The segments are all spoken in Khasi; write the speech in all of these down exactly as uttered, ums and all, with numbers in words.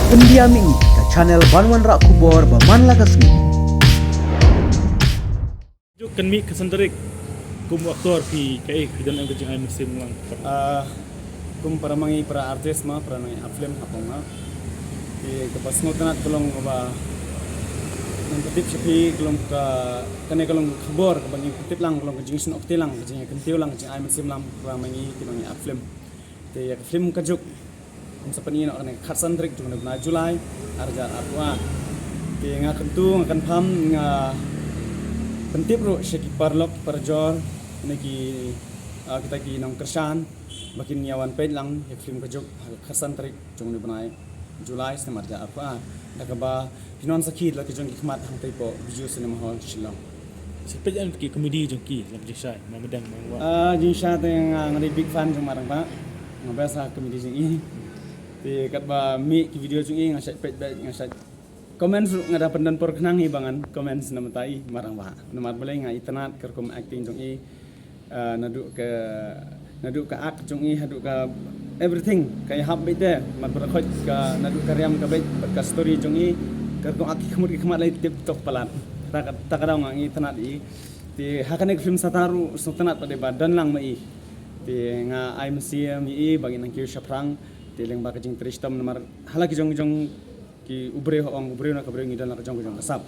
Pyndiah ïa ngi ka channel ban wanrah khubor ba man la ka sngi. Juk kan mih ka san tarik kum u aktor phi kaei phi don em ka jingai mynsiem lang. Ah, kum para ma ngi para artist ma para nang ïa film hapong ma. Te kaba sngewtynnat ka long kaba nang pyntip sha phi ka long ka kane ka long ka khubor kaba ngi pyntip lang ka long ka jingsnoh kti lang ka jingïakyntiew lang ka jingai mynsiem lang para ma ngi ki nang ïa film. Te ïa ka film Ka Juk Kum sa pyni noh kane ka khatsan tarik jong u bnai July, ar hajar arphew ar. Te nga kyntu nga kynpham nga pyntip ruh sha ki paralok ki parajor ne ki, ah, kita ki nongkyrshan ba kin ïa wan peit lang ïa ka film Ka Juk ha ka khatsan tarik jong u bnai July snem ar hajar arphew ar. Da kaba phin wan sakhi da la ki jong ki khmat hangtei hapoh Bijou Cinema Hall Shillong. Sa peit em ki komedi jong ki la ka jingshai ma Madang ma Rangbah. Ah, jingshai te nga nga dei big fan jong ma Rangbah. Nga best ha komedi jong i. Te katba mih ki video jong i nga shait peit beit nga shait comments ruh nga da pyndon por khnang i ba ngan comments na bynta i ma Rangbah. Namar balei nga itynnad ka rukom acting jong i. Ah, naduh ka naduh ka act jong i haduh ka everything ka ïahap beit te mat ba la khoit ka naduh ka riam ka beit bad ka story jong i ka rukom act ki khmut ki khmat lei tip top palat. Ta ka ta ka daw nga ngi tynnad i. Te ha kane ka film Satar ruh sngewtynnat pat de ba don lang ma i. Te nga ai mynsiem ïa i ba ngin nang kiew shaphrang. Te lyngba ka jingtrei shitom namar hala ki jong jong ki u briew ha ong u briew na ka briew ngi don la ka jong ka jong ka sap.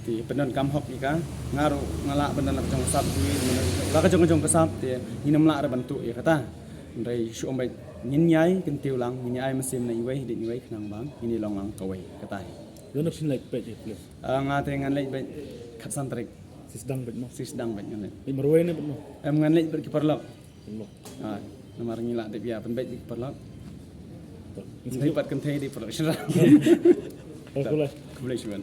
Te pyndonkam hok ïa ka nga ruh nga lah ban don la ka jong ka sap jong ngi la ka jong ka jong ka sap te ngin ym lah re ban tuh ïa kata. Hynrei shu ym beit ngin ïai kyntiew lang ngin ïai mynsiem na iwei dei iwei khnang ba ngin ïai long lang kawei kata hi. Don phin leit peit ïa film. Ah, nga te ngan leit beit khatsan tarik. Sisdang beit mo. Sisdang beit ngan leit. Beit marwei ne beit mo. Em ngan leit beit ki paralok. Mo. Ah, namar ngi lah dep ïa pynbeit ki paralok. Ngi pat kynthei dei paralok shynrang. Khublei shibun.